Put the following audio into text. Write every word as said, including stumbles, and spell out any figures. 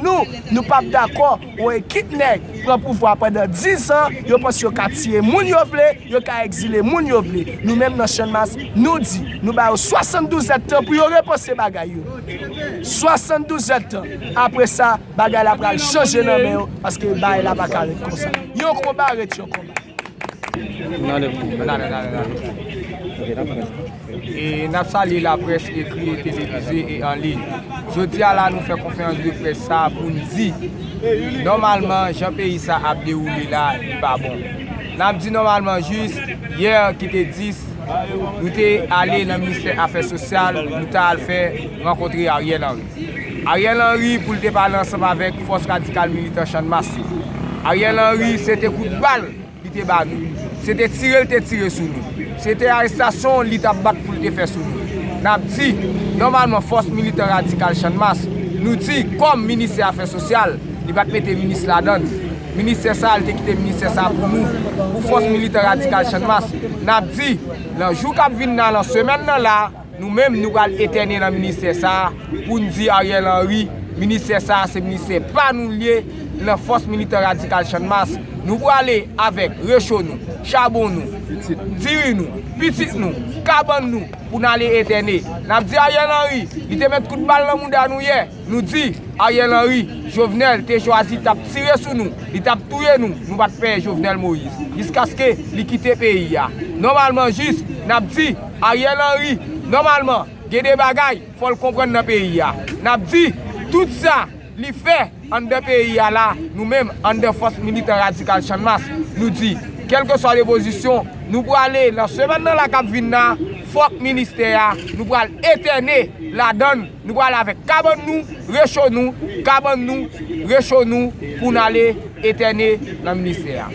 Nou, nou p ap dakò yon ekip nèg pran pouvwa pandan diz an, yo panse yo ka tiye moun yo vle, yo ka egzile moun yo vle. Nou menm nan Channmas, nou di, nou ba yo swasanndouz èdtan pou yo repanse bagay yo. Swasanndouz èdtan. Apre sa, bagay la pral chanje nan men yo, paske bagay la pa ka ret konsa. Yon konba ret yon konba. N ale pou. N ale, n ale, n ale. E n ap salye laprès ekri e televize e an liy. Jodi a la, nou fè konferans de près sa a pou n di, nòmalman, jan peyi sa ap dewoule la, li pa bon. N ap di nòmalman jis, yè ki te dis, nou te ale nan ministè afè sosyal, nou ta al fè rankontre Ariel Henry. Ariel Henry pou l te pale ansanm avèk fòs radikal militan Channmas yo. Ariel Henry, se te kout bal li te ba nou. Se te tire l te tire sou nou. Se te arestasyon li t ap bat pou l te fè sou nou. N ap di, nòmalman, fòs militan radikal Channmas, nou di, kòm ministè afè sosyal, li pa t mete minis ladan l. Ministè sa a, li te kite ministè sa a pou nou, pou fòs militan radikal Channmas. N ap di, nan jou k ap vin nan, nan semèn nan la, nou menm, nou pral etène nan ministè sa a, pou n di Ariel Henry, ministè sa a, se ministè pa nou l ye, nan fòs militan radikal Channmas. Nou prale avèk recho nou, chabon nou, diri nou, pitit nou, kabann nou, pou n ale etène. N ap di Ariel Henry, li te met kout bal nan mouda nou yè. Nou di, Ariel Henry, Jovenel te chwazi t ap tire sou nou, li t ap touye nou, nou pa t pè Jovenel Moïse, jiskaske li kite peyi a. Nòmalman jis, n ap di, Ariel Henry, nòmalman, gen de bagay, fò l konprann nan peyi a. N ap di, tout sa li fè anndan peyi a la, nou menm, anndan fòs militan radikal Channmas, nou di, kèlkeswa de pozisyon, nou prale nan semèn nan la k ap vin nan, fòk ministè a, nou pral etène ladan l, nou pral avèk kabann nou, recho nou, kabann nou, recho nou, pou n ale etène nan ministè a.